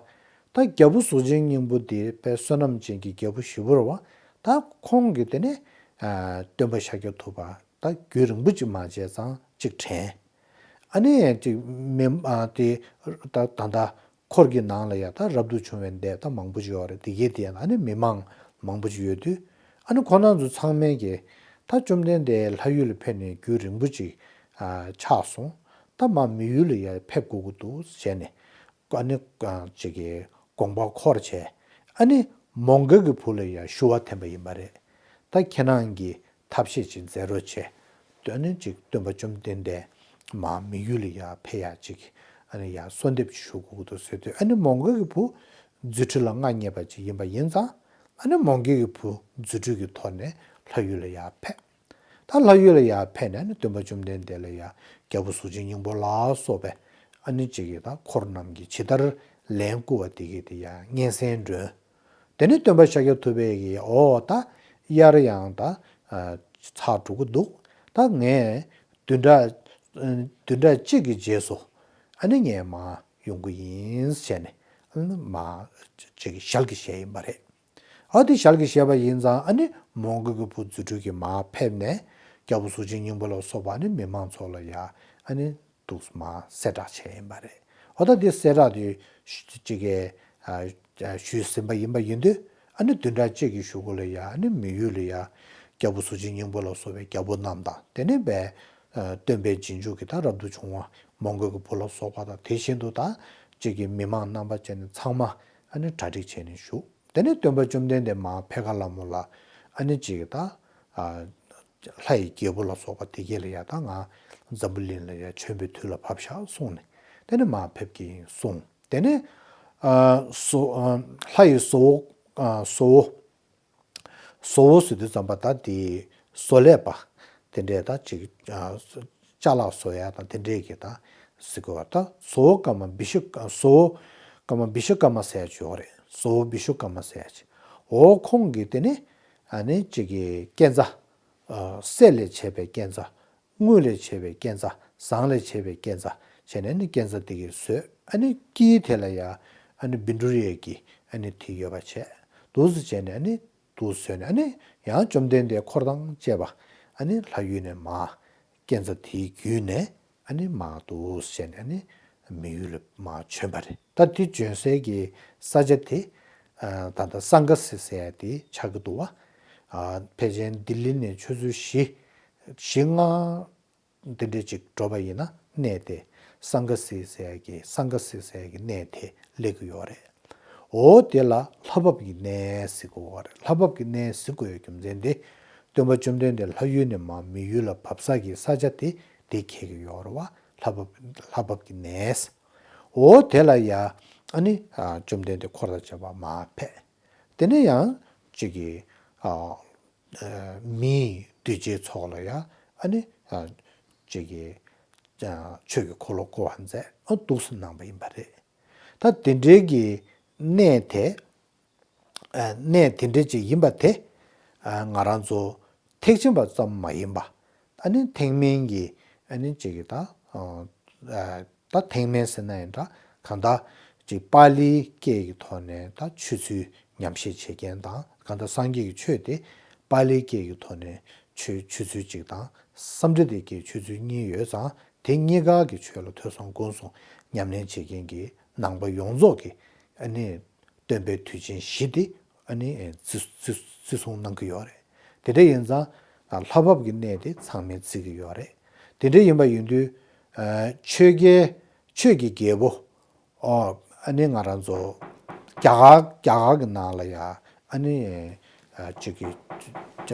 ད་རྒྱལ་པོ་གཟུགས་ཅན་སྙིང་པོ་དེ་དཔེ་བསོད་ནམས་ཅན་གྱི་རྒྱལ་པོ་ཞེ་པོ་རེད་བ། ད་ཁོང་གིས་དེ་ནས་ཨ་སྟོན་པ་ཤཱཀྱ་ཐུབ་པ་ད་རྒྱུན་རིང་པོ་ཅིག་མ་བྱས་ཙང་ཅིག་དྲན། ཨ་ནི་ཅིག་མི་ཨ་དེ་ད་ད་ལྟ་འཁོར་གྱི་ནང་ལ་ཡ་ད་རབ་ཏུ་བྱུང་བའི་སྡེ་ད་མང་པོ་ཅིག་ཡོད་རེད། དེ་གའི་དེ་ཡང་ཨ་ནི་མི་མང་མང་པོ་ཅིག་ཡོད་དུས་ཨ་ནི་ཁོང་རྣམ་ཚོ་ཚང་མས་ཀྱི་ད་བཅོམ་ལྡན་འདས་ལྷ་ཡུལ་ལ་ཕེབས་ནས་རྒྱུན་རིང་པོ་ཅིག་ཨ་ཆགས་སོང་། ད་མ་མི་ཡུལ་ལ་ཡ་ཕེབས་དགོས་ཀྱི་འདུག་བྱས་ནས་ཨ་ནི་ཅིག་གི་དགོངས་པ་འཁོར་བྱས། ཨ་ནི་མོའུ་འགལ་གྱི་བུ་ལ་ཡ་ཞུ་བ་འཐེན་པ་ཡིན་པ་རེད། ད་ཁྱེད་རང་གིས་ཐབས་ཤེས་ཅིག་མཛད་རོགས་བྱས། ཨ་ནི་ཅིག་སྟོན་པ་བཅོམ་ལྡན་འདས་མ་མི་ཡུལ་ལ་ཡ་ཕེབས་ཡ་ཅིག་ཨ་ནི་ཡ་གསོལ་འདེབས་ཞུ་དགོས་ཀྱི་འདུག་ཟེར་དུས་ཨ་ནི་མོའུ་འགལ་གྱི་བུ་རྫུ་འཕྲུལ་ལ་མངའ་བརྙེས་པ་ཅིག་ཡིན་པ་ཡིན་ཙང་། ཨ་ནི་མོའུ་འགལ་གྱི་བུ་རྫུ་འཕྲུལ་གྱི་ཐོག་ནས་ལྷ་ཡུལ་ལ་ཡར་ཕེབས། ད་ལྷ་ཡུལ་ལ་ཡར་ཕེབས་ནས་ཨ་ནི་སྟོན་པ་བཅོམ་ལྡན་འདས་ལ་ཡ་རྒྱལ་པོ་གཟུགས་ཅན་སྙིང་པོ་ལ་སོགས་པའི་ཨ་ནི་ཅིག་གིས་ད་འཁོར་རྣམས་ཀྱིས་ཇི་ལྟར་ལན་བསྐུར་བ་དེ་གིས་དེ་ཡ་སྙན་སེང་སྒྲོན། དེ་ནས་སྟོན་པ་ཤཱཀྱ་ཐུབ་པས་ཀྱིས་ཨོ་ད་དབྱར་ཡང་ད་ཨ་ཚར་འགྲོ་གི་འདུག་ད་ངས་བདུན་ཕྲག་བདུན་ཕྲག་གཅིག་གི་རྗེས་སུ་ཨ་ནི་ངས་མར་ཡོང་གི་ཡིན་ཟེར་ནས་ཨ་ནི་མར་ཅིག་ཞལ་གྱིས་བཞེས་ཡིན་པ་རེད། ཨ་དེ་ཞལ་གྱིས་བཞེས་པ་ཡིན་ཙང་ཨ་ནི་མོའུ་འགལ་གྱི་བུ་རྫུ་འཕྲུལ་གྱིས་མར་ཕེབས་ནས་རྒྱལ་པོ་གཟུགས་ཅན་སྙིང་པོ་ལ་སོགས་པ་ཨ་ནི་མི་མང་ཚོ་ལ་ཡ་ཨ་ནི་འདུག་མར་གསལ་བསྒྲགས་བྱས་ཡིན་པ་རེད། འོ་ད་དེ་གསལ་བསྒྲགས་དེ་ཅིག་གིས་ཨ་ཞུས་ཟིན་པ་ཡིན་པ་ཡིན་དུས་ ཨ་ནི་བདུན་ཕྲག་གཅིག་གི་གཞུག་གུ་ལ་ཡ་ཨ་ནི་མི་ཡུལ་ལ་ཡ་རྒྱལ་པོ་གཟུགས་ཅན་སྙིང་པོ་ལ་སོགས་པའི་རྒྱལ་པོ་རྣམས་དང་དེ་ནས་བས་སྟོན་པའི་རྗེས་འཇུག་གི་ད་རབ་ཏུ་བྱུང་བ་མོའུ་འགལ་གྱི་བུ་ལ་སོགས་པ་དང་དེ་བཞིན་དུ་ད་གཅིག་གི་མི་མང་རྣམ་པ་བཅས་ནས་ཚང་མ་ཨ་ནི་གྲ་སྒྲིག་བྱས་ནས་བཞུགས། དེ་ནས་སྟོན་པ་བཅོམ་ལྡན་འདས་མར་འཕེལ་ཁ་ལ་མོ་ལ་ཨ་ནི་གཅིག་གི་ད་ལྷ་ཡི་རྒྱལ་པོ་ལ་སོགས་པ་དེ་གས་ལ་ཡ་ད་ང་འཛམ་བུ་གླིང་ལ་ཡ་བྱོན་པའི་དུས་ལ་བབ་ཤག་གསུངས་ནས་དེ་ནས་མར་ཕེབས་ཀྱི་ཡིན་གསུངས། དེ་ནས་ཨ་བཟོ་ཨ་ལྷ་ཡི་བཟོ་བོ་ཨ་བཟོ་བོ་བཟོ་བོ་ཟེར་དུས་ཙམ་པ་ད་དེ་བཟོ་ལས་པ་དེ་འདྲས་ད་ཅིག་ཨ་ཅ་ལག་བཟོ་ཡ་དང་དེ་འདྲས་ཀྱི་ད་ཟེར་དགོས་པ། ད་བཟོ་བོ་ཀརྨ་བི་ཤྭ་བཟོ་བོ་ཀརྨ་བི་ཤྭ་ཀརྨ་ཟེར་ཡ་ཅིག་ཡོད་རེད། བཟོ་བོ་བི་ཤྭ་ཀརྨ་ཟེར་ཡ་ཅིག་འོ་ཁོང་གིས་དེ་ནས་ཨ་ནི་ཅིག་གི་སྐས་འཛེག་ཨ་གསེར་ལས་བྱས་པའི་སྐས་འཛེག་དངུལ་ལས་བྱས་པའི་སྐས་འཛེག་ཟངས་ལས་བྱས་པའི་སྐས་འཛེག་བྱས་ནས་ནི་སྐས་འཛེག་དེ་གས་བཟོས། ཨ་ནི་དཀྱིལ་དེ་ལ་ཡ་ཨ་ནི་བཻ་ཌཱུརྱ་གི་ཨ་ནི་དེ་ཡོད་པ་བྱས། འདུག་སེ་བྱས་ནས་ཨ་ནི་འདུག་སེ་བཟོས་ནས་ཨ་ནི་ཡང་བཅོམ་ལྡན་འདས་འཁོར་དང་བཅས་པ་ཨ་ནི་ལྷ་ཡུལ་ནས་མར་སྐས་འཛེག་དེའི་བརྒྱུད་ནས་ཨ་ནི་མར་འདུག་སེ་བྱས་ནས་ཨ་ནི་མི་ཡུལ་ལ་མར་བྱོན་པ་རེད། ད་དེ་བྱོན་སའི་གི་ས་ཆ་དེ་ཨ་ད་ལྟ་སང་ཀ་སི་ཟེར་ཡ་དེ་ཆགས་ཀྱི་འདུག་བ། ཨ་ཕལ་ཆེར་ལྡི་ལི་ནས་ཆུ་ཚོད་བཞི་བཞི་ལྔ་འདི་འདྲས་ཅིག་འགྲོ་བ་ཡིན་ན་གནས་དེ་སང་ཀ་སི་ཟེར་ཡ་གི་སང་ཀ་སི་ཟེར་ཡ་གི་གནས་དེ་སླེབས་ཀྱི་ཡོད་རེད། འོ་དེ་ལ་ལྷ་བབས་ཀྱི་གནས་ཟེར་གོ་བ་རེད། ལྷ་བབས་ཀྱི་གནས་ཟེར་དགོས་ཡ་རྒྱུ་མཚན་དེ་སྟོན་པ་བཅོམ་ལྡན་འདས་ལྷ་ཡུལ་ནས་མར་མི་ཡུལ་ལ་བབས་ས་གི་ས་ཆ་དེ་དེ་འཁེལ་གྱི་ཡོད་རེད་བ། ལྷ་བབས་ལྷ་བབས་ཀྱི་གནས། འོ་དེ་ལ་ཡ་ཨ་ནི་ཨ་བཅོམ་ལྡན་འདས་འཁོར་དང་བཅས་པ་མར་ཕེབས། དེ་ནས་ཡང་གཅིག་གི་ཨ་ཨ་མིའི་གདུལ་བྱའི་ཚོགས་ལ་ཡང་ཨ་ནི་ཨ་གཅིག་གི་ཨ་ཆོས་ཀྱི་འཁོར་ལོ་བསྐོར་བ་མཛད། ཨ་འདུག་སེ་གནང་བ་ཡིན་པ་རེད། ད་དེ་འདྲའི་གི་གནས་དེ་ཨ་གནས་དེ་འདྲ་ཅིག་ཡིན་པ་དེ་ཨ་ང་རང་ཚོ་ཐེག་ཆེན་པ་ཙམ་མ་ཡིན་པ་ཨ་ནི་ཐེག་དམན་གྱི་ཨ་ནི་གཅིག་གི་ད་ཨ་ད་ཐེག་དམན་ཟེར་ན་ཡང་འདྲ། གང་ལྟར་ཅིག་པཱ་ལིའི་སྐད་ཀྱི་ཐོག་ནས་ད་ཆོས་ཚུལ་ཉམས་བཞེས་བྱེད་མཁན་དང་། གང་ལྟར་སངས་རྒྱས་ཀྱི་ཆོས་དེ་པཱ་ལིའི་སྐད་ཀྱི་ཐོག་ནས་ཆོས་ཆོས་ཚུལ་གཅིག་དང་། སཾསྐྲྀཏ་སྐད་ཆོས་ཚུལ་གཉིས་ཡོད་ཙང་། དེ་གཉིས་ཀ་གི་ཆོས་ལ་ཐོས་བསམ་སྒོམ་གསུམ་ཉམས་ལེན་བྱེད་མཁན་གྱི་ནང་པ་ཡོངས་རྫོགས་ཀྱི་ཨ་ནི་སྟོན་པའི་དུས་ཆེན་བཞི་དེ་ཨ་ནི་བརྩི་བརྩི་བརྩི་སྲུང་གནང་གི་ཡོད་རེད། དེ་འདྲ་ཡིན་ཙང་ལྷ་བབས་ཀྱི་གནས་དེ་ཚང་མས་བརྩི་གི་ཡོད་རེད། དེ་འདྲ་ཡིན་པ་ཡིན་དུས་ཆོས་རྒྱལ་ཆོས་ཀྱི་རྒྱལ་པོ། ཨོ། ཨ་ནི་ང་རང་ཚོ་རྒྱ་གར་རྒྱ་གར་གྱི་ནང་ལ་ཡ་ཨ་ནི་ཨ་གཅིག་གི་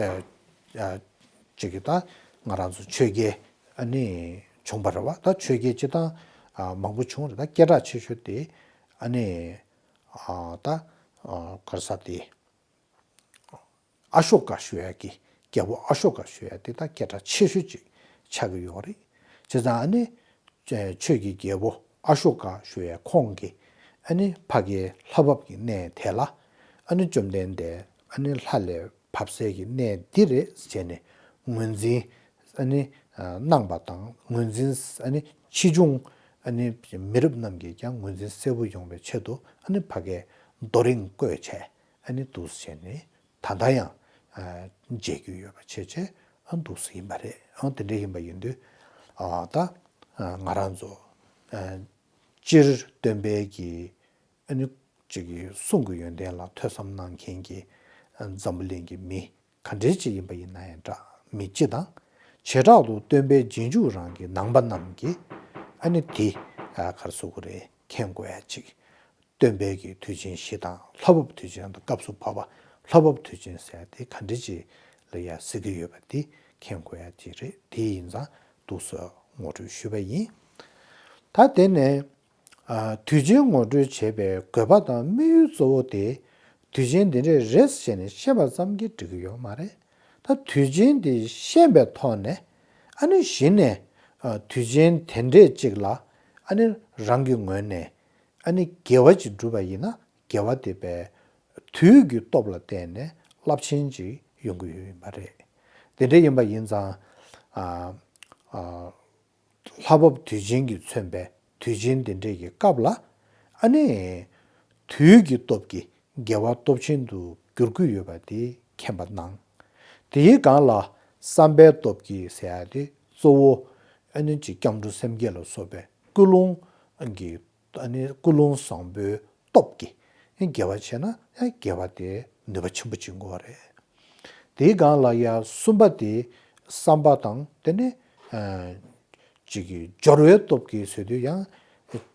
ཨ་ཨ་གཅིག་གི་ད་ང་རང་ཚོ་ཆོས་རྒྱལ་ཨ་ནི་བྱུང་བ་རེད་བ། ད་ཆོས་རྒྱལ་སྤྱི་བཏང་ཨ་མང་པོ་བྱུང་རེད། ད་སྐད་གྲགས་ཆེ་ཤོས་དེ་ཨ་ནི་ཨ་ད་ཨ་ག་རེ་ཟེར་དེ། ཨ་ཤོ་ཀ་ཞུ་ཡ་གི་རྒྱལ་པོ་ཨ་ཤོ་ཀ་ཞུ་ཡ་དེ་ད་སྐད་གྲགས་ཆེ་ཤོས་ཅིག་ཆགས་ཀྱི་ཡོད་རེད། བྱས་ཙང་ཨ་ནི་ཆོས་ཀྱི་རྒྱལ་པོ་ཨ་ཤོ་ཀ་ཞུ་ཡ་ཁོང་གིས་ཨ་ནི་ཕ་གིའི་ལྷ་བབས་ཀྱི་གནས་དེ་ལ་ཨ་ནི་བཅོམ་ལྡན་འདས་ཨ་ནི་ལྷ་ལས་བབས་སའི་གི་གནས་འདི་རེད་ཟེར་ནས་ངོས་འཛིན་ཨ་ནི་གནང་པ་དང་། ངོས་འཛིན་ཨ་ནི་ཕྱིས་འབྱུང་ཨ་ནི་མི་རབས་རྣམས་ཀྱིས་ཀྱང་ངོས་འཛིན་གསལ་པོ་ཡོང་བའི་ཆེད་དུ་ཨ་ནི་ཕ་གིའི་རྡོ་རིང་བརྐོས་བྱས། ཨ་ནི་འདུག་སེ་བྱས་ནས་ད་ལྟ་ཡང་ཨ་མཇལ་རྒྱུ་ཡོད་པ་བྱས་བྱས་ཨ་འདུག་སེ་ཡིན་པ་རེད། ཨ་དེ་འདྲ་ཡིན་པ་ཡིན་དུས་ཨ་ད་ཨ་ང་རང་ཚོ་ཨ་སྤྱིར་སྟོན་པའི་གི་ཨ་ནི་ཅིག་གི་གསུང་གི་ཡོན་ཏན་ལ་ཐོས་བསམ་གནང་མཁན་གྱི་ཨ་འཛམ་བུ་གླིང་གི་མི་ག་འདྲའི་ཅིག་ཡིན་པ་ཡིན་ན་ཡང་འདྲ། མི་སྤྱི་དང་བྱེ་བྲག་ཏུ་སྟོན་པའི་རྗེས་འཇུག་རང་གི་ནང་པ་རྣམས་ཀྱིས་ཨ་ནི་དེ་ཨ་ག་རེ་ཟེར་དགོས་རེད། མཁྱེན་དགོས་ཡ་ཅིག་སྟོན་པའི་གི་དུས་ཆེན་བཞི་དང་ལྷ་བབས་དུས་ཆེན་དང་སྐབས་སུ་བབ་པ་ལྷ་བབས་དུས་ཆེན་ཟེར་ཡ་དེ་ག་འདྲ་ཅིག་ལ་ཡ་ཟེར་གི་ཡོད་པ་དེ་མཁྱེན་དགོས་ཡ་ཅིག་རེད། དེ་ཡིན་ཙང་འདུག་སེ་ངོ་སྤྲོད་ཞུས་པ་ཡིན། ད་དེ་ནས་ཨ་དུས་ཆེན་ངོ་སྤྲོད་བྱེད་པའི་དགོས་པ་དང་དམིགས་ཡུལ་གཙོ་བོ་དེ་དུས་ཆེན་འདི་འདྲས་རེད་ཟེར་ནས་བཤད་པ་ཙམ་གྱིས་འགྲིག་གི་ཡོད་མ་རེད། ད་དུས་ཆེན་འདི་ཤེས་པའི་ཐོག་ནས་ཨ་ནི་གཞི་ནས་ཨ་དུས་ཆེན་དེ་འདྲས་ཅིག་ལ་ཨ་ནི་རང་གི་ངོས་ནས་ཨ་ནི་དགེ་བ་ཅིག་བསྒྲུབས་པ་ཡིན་ན་དགེ་བ་དེ་བས་དུས་ཀྱི་སྟོབས་ལ་བརྟེན་ནས་རླབས་ཆེན་ཅིག་ཡོང་གི་ཡོད་ཡིན་པ་རེད། དེ་འདྲ་ཡིན་པ་ཡིན་ཙང་ཨ་ཨ་ལྷ་བབས་དུས་ཆེན་གྱིས་མཚོན་པའི་དུས་ཆེན་འདི་འདྲས་ཀྱི་སྐབས་ལ་ཨ་ནི་དུས་ཀྱི་སྟོབས་ཀྱིས་དགེ་བ་སྟོབས་ཆེན་དུ་འགྱུར་གྱི་ཡོད་པ་དེ་མཁྱེན་པ་གནང་། དེའི་སྒང་ལ་བསམ་པའི་སྟོབས་ཀྱིས་ཟེར་ཡ་དེ་གཙོ་བོ་ཨ་ནི་ཅིག་སྐྱབས་འགྲོ་སེམས་བསྐྱེད་ལ་སོགས་པའི་ཀུན་སློང་གི་ཨ་ནི་ཀུན་སློང་བཟང་པོའི་སྟོབས་ཀྱིས་དགེ་བ་བྱས་ན་ཡང་དགེ་བ་དེ་ ནུས་པ་ཆེན་པོ་ཅིག་དགོས་པ་རེད། དེའི་སྒང་ལ་ཡང་གསུམ་པ་དེ་བསམ་པ་དང་དེ་ནས་ཅིག་གི་སྦྱོར་བའི་སྟོབས་ཀྱིས་ཟེར་དུས་ཡང་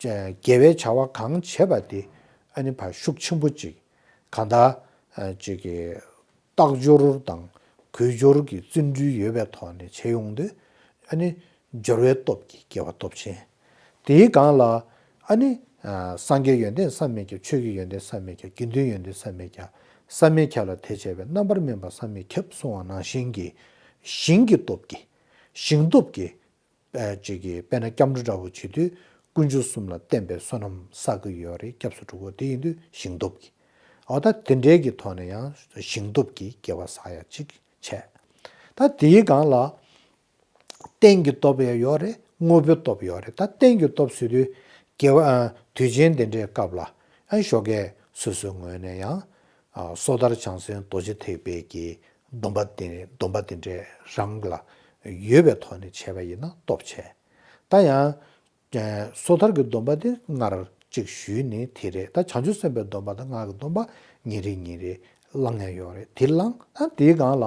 དགེ་བའི་བྱ་བ་གང་བྱས་པ་དེ་ཨ་ནི་ཕར་ཤུགས་ཆེན་པོ་ཅིག་གང་ལྟར་ཅིག་གི་རྟག་སྦྱོར་དང་གོས་སྦྱོར་གྱི་བརྩོན་འགྲུས་ཡོད་པའི་ཐོག་ནས་བྱས་ཡོང་དུས་ཨ་ནི་སྦྱོར་བའི་སྟོབས་ཀྱིས་དགེ་བ་སྟོབས་ཆེན། དེའི་སྒང་ལ་ཨ་ནི་སངས་རྒྱས་ཡོན་ཏན་བསམ་མི་ཁྱབ། ཆོས་ཀྱི་ཡོན་ཏན་བསམ་མི་ཁྱབ། དགེ་འདུན་ཡོན་ཏན་བསམ་མི་ཁྱབ། བསམ་མི་ཁྱབ་ལ་དེ་བྱས་པས་རྣམ་པར་སྨིན་པ་བསམ་མི་ཁྱབ་གསུངས་པ་ནང་བཞིན་གྱི་ཞིང་གི་སྟོབས་ཀྱིས། ཞིང་སྟོབས་ཀྱིས། ཅིག་གིས་དཔེར་ན་སྐྱབས་འགྲོ་འདྲ་བོ་བྱེད་དུས་དཀོན་མཆོག་གསུམ་ལ་བརྟེན་པའི་བསོད་ནམས་བསགས་ཀྱི་ཡོད་རེད། སྐྱབས་སུ་འགྲོ་དགོས། དེ་ཡིན་དུས་ཞིང་སྟོབས་ཀྱིས། འོ་ད་དེ་འདྲའི་གི་ཐོག་ནས་ཡང་ཞིང་སྟོབས་ཀྱིས་དགེ་བ་བསགས་ཡ་ཅིག་བྱས། ད་དེའི་སྒང་ལ་རྟེན་གྱི་སྟོབས་ཡང་ཡོད་རེད། དངོས་པོའི་སྟོབས་ཡོད་རེད། ད་རྟེན་གྱི་སྟོབས་ཟེར་དུས་དགེ་བ་དུས་ཆེན་དེ་འདྲའི་སྐབས་ལ་ཨ་ཞོགས་ཀས་སོ་སོའི་ངོས་ནས་ཡང་ཨ་སོ་ཐར་བྱང་སེམས་རྡོ་རྗེ་ཐེག་པའི་གི་སྡོམ་པ་དེ་སྡོམ་པ་དེ་འདྲའི་རང་ལ་ཡོད་པའི་ཐོག་ནས་བྱས་པ་ཡིན་ན་སྟོབས་ཆེ། ད་ཡང་སོ་ཐར་གྱི་སྡོམ་པ་དེ་སྔར་གཅིག་ཞུས་ནས་དེ་རེད། ད་བྱང་ཆུབ་སེམས་དཔའི་སྡོམ་པ་དང་སྔགས་ཀྱི་སྡོམ་པ་ཉིན་རེ་ཉིན་རེ་བླང་ཡ་ཡོད་རེད། དེ་བླང་ཨ་དེའི་སྒང་ལ་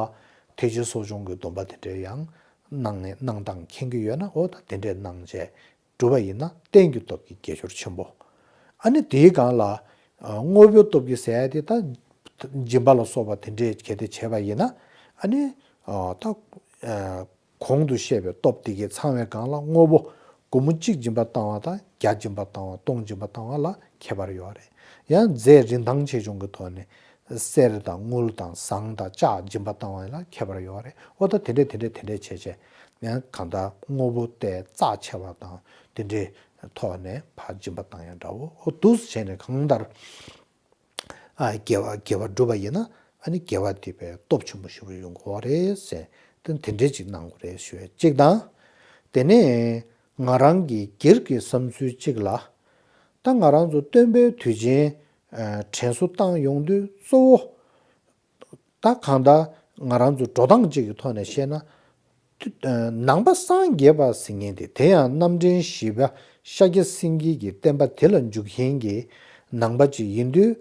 ཐེག་ཆེན་གསོ་སྦྱོང་གི་སྡོམ་པ་དེ་འདྲའི་ཡང་གནང་ནས་གནང་སྟངས་མཁྱེན་གྱི་ཡོད་ན་འོ་ད་དེ་འདྲའི་གནང་བྱས། སྒྲུབ་པ་ཡིན་ན་རྟེན་གྱི་སྟོབས་ཀྱིས་དགེ་སྦྱོར་ཆེན་པོ། ཨ་ནི་དེའི་སྒང་ལ་དངོས་པོའི་སྟོབས་ཀྱིས་ཟེར་ཡ་དེ་ད་སྦྱིན་པ་ལ་སོགས་པ་དེ་འདྲའི་གལ་ཏེ་བྱས་པ་ཡིན་ན་ཨ་ནི་ད་གོང་དུ་བཤད་པའི་སྟོབས་དེ་གའི་ཚང་བའི་སྒང་ལ་དངོས་པོ་སྒོར་མོ་གཅིག་སྦྱིན་པ་བཏང་བ་དང་བརྒྱ་སྦྱིན་པ་བཏང་བ་སྟོང་སྦྱིན་པ་བཏང་བ་ལ་ཁྱད་པར་ཡོད་རེད། ཡང་རྫས་རིན་ཐང་ཆེ་ཆུང་གི་ཐོག་ནས་གསེར་དང་དངུལ་དང་ཟངས་དང་ལྕགས་སྦྱིན་པ་བཏང་བ་ལ་ཁྱད་པར་ཡོད་རེད། འོ་ད་དེ་འདྲས་དེ་འདྲས་དེ་འདྲས་བྱས་བྱས་ཡང་གང་ལྟར་དངོས་པོ་དེ་རྩ་ཆེ་བ་དང་དེ་འདྲས་ཐོག་ནས་ཕར་སྦྱིན་པ་བཏང་ཡ་འདྲ་བོ་འོ་འདུག་སེ་བྱས་ནས་གང་ལྟར་ཨ་དགེ་བ་དགེ་བ་སྒྲུབ་པ་ཡིན་ན་ཨ་ནི་དགེ་བ་དེ་དཔེ་སྟོབས་ཆེན་པོ་ཞེ་པོ་ཡོང་གི་ཡོད་རེད་ཟེར་དེ་དེ་འདྲས་ཅིག་གནང་དགོས་རེད་ཞུ་ཡ་གཅིག་དང་། དེ་ནས་ང་རང་གི་སྒེར་གྱི་བསམ་ཚུལ་གཅིག་ལ། ད་ང་རང་ཚོ་སྟོན་པའི་དུས་ཆེན་དྲན་གསོ་བཏང་ཡོང་དུས་གཙོ་བོ་ད་གང་ལྟར་ང་རང་ཚོ་འགྲོ་སྟངས་གཅིག་གི་ཐོག་ནས་བཤད་ན། ནང་པ་སངས་རྒྱས་པ་ཟེར་མཁན་དེ་དེ་ཡང་རྣམ་འདྲེན་བཞི་པ་ཤཱཀྱ་སེང་གེ་གི་བསྟན་པ་དེ་ལ་འཇུག་མཁན་གྱི་ནང་པ་ཅིག་ཡིན་དུས།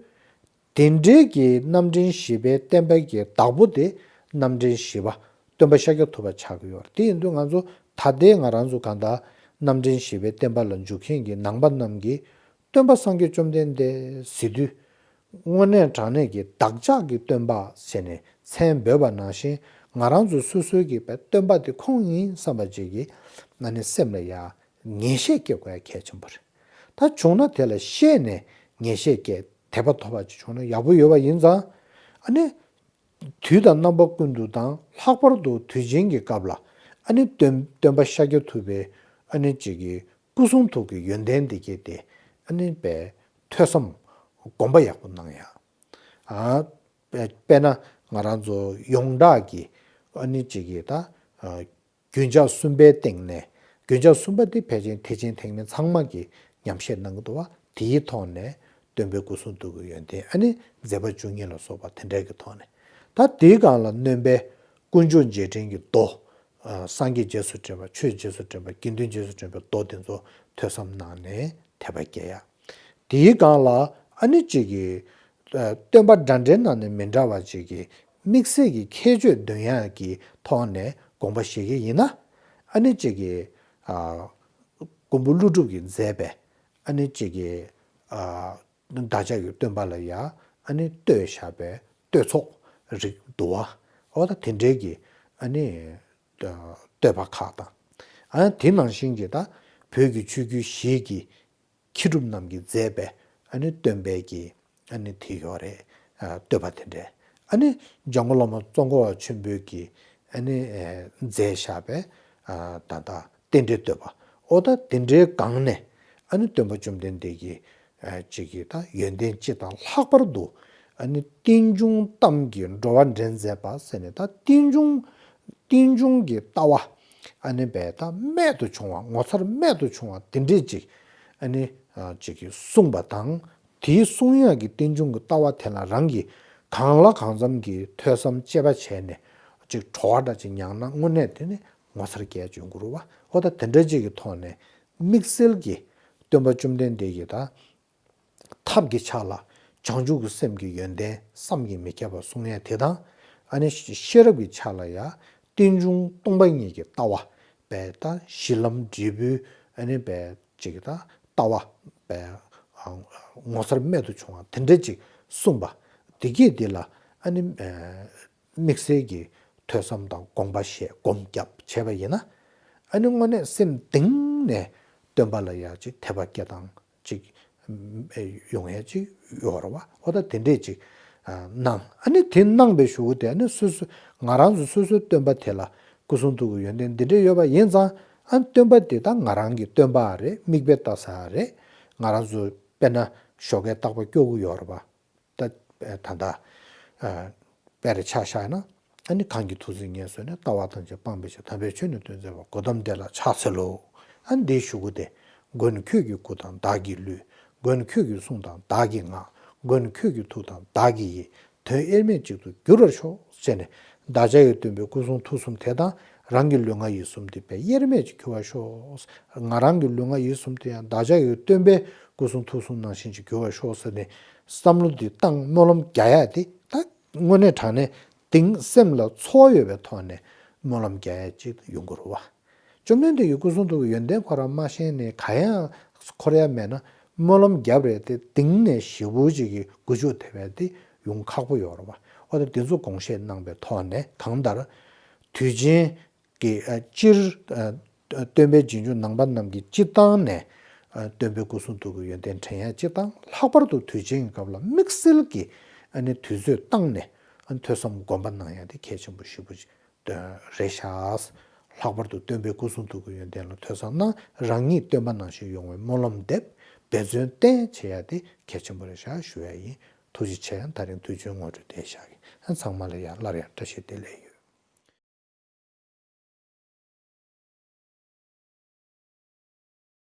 དེ་འདྲའི་གི་རྣམ་འདྲེན་བཞི་པའི་བསྟན་པ་གི་བདག་པོ་དེ་རྣམ་འདྲེན་བཞི་པ་སྟོན་པ་ཤཱཀྱ་ཐུབ་པ་ཆགས་ཀྱི་ཡོད་རེད། དེ་ཡིན་དུས་ང་ཚོ་ད་ལྟའི་ང་རང་ཚོ་གང་ལྟར་རྣམ་འདྲེན་བཞི་པའི་བསྟན་པ་ལ་འཇུག་མཁན་གྱི་ནང་པ་རྣམས་ཀྱིས་སྟོན་པ་སངས་རྒྱས་བཅོམ་ལྡན་འདས་ཟེར་དུས། དངོས་གནས་དྲང་གནས་ཀྱི་བདག་ཅག་གི་སྟོན་པ་ཟེར་ནས་མཚན་འབོད་པ་ནང་བཞིན་ང་རང་ཚོ་སོ་སོའི་གི་བའི་སྟོན་པ་དེ་ཁོང་ཡིན་བསམ་པ་ཅིག་གིས་ང་ནི་སེམས་ལ་ཡ་ངེས་ཤེས་སྐྱེ་དགོས་ཡ་གལ་ཆེན་པོ་རེད། ད་བྱུང་ན་དེ་ལ་ཤེས་ནས་ངེས་ཤེས་སྐྱེ་དད་པ་ཐོབ་པ་ཅིག་བྱུང་ན་ཡག་པོ་ཡོད་པ་ཡིན་ཙང་ཨ་ནི། དུས་དང་རྣམ་པ་ཀུན་ཏུ་དང་ལྷག་པར་དུ་དུས་ཆེན་གྱི་སྐབས་ལ་ཨ་ནི་སྟོན་སྟོན་པ་ཤཱཀྱ་ཐུབ་པའི་ཨ་ནི་ཅིག་གི་སྐུ་གསུང་ཐུགས་ཀྱི་ཡོན་ཏན་འདི་གས་ཏེ་ཨ་ནི་པའི་ཐོས་བསམ་སྒོམ་པ་ཡག་པོ་གནང་ཡ། ཨ་དཔེ་དཔེར་ན་ང་རང་ཚོ་ཡོངས་གྲགས་ཀྱི་ཨ་ནི་ཅིག་གི་ད་རྒྱུན་ཆགས་གསུམ་པའི་སྟེང་ནས་རྒྱུན་ཆགས་གསུམ་པ་འདི་ཕལ་ཆེར་ཐེག་ཆེན་ཐེག་དམན་ཚང་མ་གིས་ཉམས་བཞེས་གནང་གི་འདུག་བ། དེའི་ཐོག་ནས་སྟོན་པའི་སྐུ་གསུང་ཐུགས་ཀྱི་ཡོན་ཏན་ཨ་ནི་མཛད་པ་བཅུ་གཉིས་ལ་སོགས་པ་དེ་འདྲའི་གི་ཐོག་ནས་ད་དེའི་སྒང་ལ་སྣོན་པའི་དཀོན་མཆོག་རྗེས་དྲན་གྱི་མདོ། སངས་རྒྱས་རྗེས་སུ་དྲན་པ་ཆོས་རྗེས་སུ་དྲན་པ་དགེ་འདུན་རྗེས་སུ་དྲན་པའི་མདོ་དེ་ཚོ་ཐོས་བསམ་གནང་ནས་དད་པ་སྐྱེ་ཡ། དེའི་སྒང་ལ་ཨ་ནི་གཅིག་གིས་སྟོན་པ་འདྲ་འདྲའི་ནང་ནས་མི་འདྲ་བ་ཅིག་གིས་དམིགས་བསལ་གྱི་ཁྱད་ཆོས་འདོན་ཡག་གི་ཐོག་ནས་དགོངས་པ་བཞེས་ཀྱི་ཡིན་ན་ཨ་ནི་གཅིག་གིས་མགོན་པོ་ཀླུ་སྒྲུབ་ཀྱིས་མཛད་པའི་ཨ་ནི་གཅིག་གིས་བདག་ཅག་གི་སྟོན་པ་ལ་ཡ་ཨ་ནི་བསྟོད་བཞག་པའི་བསྟོད་ཚོགས་རིགས་འདུག་བ། འོ་ད་དེ་འདྲའི་གི་ཨ་ནི་བསྟོད་པ་ཁག་དང་། ཨ་དེ་ནང་བཞིན་གྱི་ད་བོད་ཀྱི་ཆོས་བརྒྱུད་བཞི་གི་མཁས་གྲུབ་རྣམས་ཀྱིས་མཛད་པའི་ཨ་ནི་སྟོན་པའི་གི་ཨ་ནི་དེ་ཡོད་རེད། བསྟོད་པ་དེ་འདྲས་ཨ་ནི་འཇམ་མགོན་བླ་མ་ཙོང་ཁ་པ་ཆེན་པོས་ཀྱིས་ཨ་ནི་མཛད་བཞག་པའི་ད་ལྟ་རྟེན་འབྲེལ་བསྟོད་པ་འོ་ད་དེ་འདྲའི་སྒང་ནས་ཨ་ནི་སྟོན་པ་བཅོམ་ལྡན་འདས་ཀྱི་ཅིག་གི་ད་ཡོན་ཏན་སྤྱི་དང་ལྷག་པར་དུ་ཨ་ནི་རྟེན་འབྱུང་གཏམ་གྱི་འགྲོ་བ་འདྲེན་མཛད་པ་ཟེར་ནས་ད་རྟེན་འབྱུང་རྟེན་འབྱུང་གི་ལྟ་བ་ཨ་ནི་བས་ད་རྨད་དུ་བྱུང་བ་ངོ་མཚར་རྨད་དུ་བྱུང་བ་དེ་འདྲས་ཅིག་ཨ་ནི་ཅིག་གིས་གསུངས་པ་དང་དེའི་གསུང་ཡག་གི་རྟེན་འབྱུང་གི་ལྟ་བ་དེ་ལ་རང་གིས་གང་ལ་གང་འཚམ་གྱི་ཐོས་བསམ་དཔྱད་པ་བྱས་ནས་ཅིག་བྲོ་བ་འདྲ་ཅིག་མྱངས་ན་དངོས་གནས་དེ་ནི་ངོ་མཚར་སྐྱེ་བྱུང་གི་རེད་བ། འོ་ད་དེ་འདྲ་ཅིག་གི་ཐོག་ནས་དམིགས་བསལ་གྱི་སྟོན་པ་བཅོམ་ལྡན་འདས་ཀྱི་ད། ཐབས་ཀྱི་ཆ་ལ་ བྱང་ཆུབ་ཀྱི་སེམས་ཀྱི་ཡོན་ཏན་བསམ་གྱིས་མི་ཁྱབ་པ་གསུང་ཡས་དེ་དང་། ཨ་ནི་ཤེས་རབ་ཀྱི་ཆ་ལ་ཡང་རྟེན་འབྱུང་སྟོང་པ་ཉིད་ཀྱི་ལྟ་བ་པས་ད་གཞི་ལམ་འབྲས་བུའི་ཨ་ནི་པས་ཅིག་ད་ལྟ་བ་པས་ངོ་མཚར་རྨད་དུ་བྱུང་བ་དེ་འདྲ་ཅིག་གསུངས་པ་དེ་གས་འདི་ལ་ཨ་ནི་དམིགས་བསལ་གྱི་ཐོས་བསམ་དང་དགོངས་པ་བཞེས་སྒོམ་བརྒྱབ་བྱས་པ་ཡིན་ན། ཨ་ནི་དངོས་གནས་སེམས་གཏིང་ནས་སྟོན་པ་ལ་ཡང་ཅིག་དད་པ་སྐྱེ་སྟངས་ཅིག་ཡོང་ཡས་ཅིག་ཡོད་རེད་བ། འོ་ད་དེ་འདྲས་ཅིག་གནང་། ཨ་ནི་དེ་གནང་པའི་གཞུག་གུ་དེ་ཨ་ནི་སོ་སོ་ང་རང་ཚོ་སོ་སོའི་སྟོན་པ་དེ་ལ་སྐུ་གསུང་ཐུགས་ཀྱི་ཡོན་ཏན་འདི་འདྲས་ཡོད་པ་ཡིན་ཙང་། ཨ་ནི་སྟོན་པ་དེ་ད་ང་རང་གི་སྟོན་པ་རེད། མིག་དཔེ་ལྟ་ས་རེད། ང་རང་ཚོ་དཔེར་ན་ཞོགས་ཀའི་རྟག་པ་སྐྱོ་གི་ཡོད་རེད་བ། ད་ད་ལྟ་དཔེ་རེ་ཆ་བཞག་ན། ཨ་ནི་གང་གི་ཐུགས་བརྩེ་ངེས་བཟུང་ནས། ལྟ་བ་ཐམས་ཅད་སྤང་བའི་ཕྱིར། དམ་པའི་ཆོས་ནི་སྟོན་མཛད་པ། གོ་ཏམ་དེ་ལ་ཕྱག་འཚལ་ལོ། ཨ་ནི་འདིའི་གཞུག་གུ་དེ། མགོན་ཁྱོད་ཀྱི་སྐུ་དང་བདག་གི་ལུས། མགོན་ཁྱོད་ཀྱི་གསུང་དང་བདག་གི་ངག། མགོན་ཁྱོད་ཀྱི་ཐུགས་དང་བདག་གི་ཡིད། དོན་དབྱེར་མེད་གཅིག་ཏུ་འགྱུར་བར་ཤོག་ཅེས་ནས། བདག་ཅག་གི་སྟོན་པའི་སྐུ་གསུང་ཐུགས་གསུམ་དེ་དང་རང་གི་ལུས་ངག་ཡིད་གསུམ་དེ་དཔེ་དབྱེར་མེད་ཅིག་གྱུར་བར་ཤོག་ང་རང་གི་ལུས་ངག་ཡིད་གསུམ་དེ་ཡང་བདག་ཅག་གི་སྟོན་པའི་སྐུ་གསུང་ཐུགས་གསུམ་ནང་བཞིན་ཅིག་གྱུར་བར་ཤོག་ཟེར་ནས་བསམ་བློ་འདི་བཏང་སྨོན་ལམ་རྒྱག་ཡ་དེ་ད་དངོས་གནས་དྲང་གནས་གཏིང་སེམས་ལ་ཚོར་བ་ཡོད་པའི་ཐོག་ནས་སྨོན་ལམ་རྒྱག་ཡ་ཅིག་ཡོང་དགོས་རེད་བ། བཅོམ་ལྡན་འདས་ཀྱི་སྐུ་གསུང་ཐུགས་ཀྱི་ཡོན་ཏན་ཁོ་རང་མ་ཤེས་ནས་ག་ཡང་འཁོར་ཡ་མེད་ན། སྨོན་ལམ་རྒྱབ་རེད་དེ་གཏིང་ནས་ཞེ་པོ་ཅིག་གི་འགུལ་སྐྱོད་ཐེབས་པ་དེ་ཡོང་ཁག་པོ་ཡོད་རེད་བ། འོ་ད་དེ་ཚོ་དགོངས་བཞེས་གནང་པའི་ཐོག་ནས། གང་ལྟར་དུས་ཆེན་གྱི་ཨ་སྤྱིར་ཨ་སྟོན་པའི་རྗེས་འཇུག་ནང་པ་རྣམས་ཀྱིི་སྤྱིར་བཏང་ནས་ཨ་སྟོན་པའི་སྐུ་གསུང་ཐུགས་ཀྱི་ཡོན་ཏན་དྲན་ཡ་སྤྱིར་བཏང་། ལྷག་པར་དུ་དུས་ཆེན་གྱི་སྐབས་ལ་དམིགས་བསལ་གྱི་ཨ་ནི་དུས་ཚོད་བཏང་ནས་ཨ་ཐོས་བསམ་སྒོམ་པ་གནང་ཡ་དེ་གལ་ཆེན་པོ་ཞེ་པོ་ཅིག་རེད་ཤག་ལྷག་པར་དུ་སྟོན་པའི་སྐུ་གསུང་ཐུགས་ཀྱི་ཡོན་ཏན་ལ་ཐོས་བསམ་གནང་། རང་ཉིད་སྟོན་པ་ནང་བཞིན་ཡོང་བའི་སྨོན་ལམ་འདེབས། འབད་བརྩོན་བསྟེན་བྱེད་ཡ་དེ་གལ་ཆེན་པོ་རེད་ཤག་ཞུ་ཡ་ཡིན། ཐུགས་རྗེ་ཆེ། ད་རིང་དུས་ཆེན་ངོ་སྤྲོད་དེ་བཞག་གི། ཚང་མ་ལ་ཡང་སླར་ཡང་བཀྲ་ཤིས་བདེ་ལེགས་ཡོད།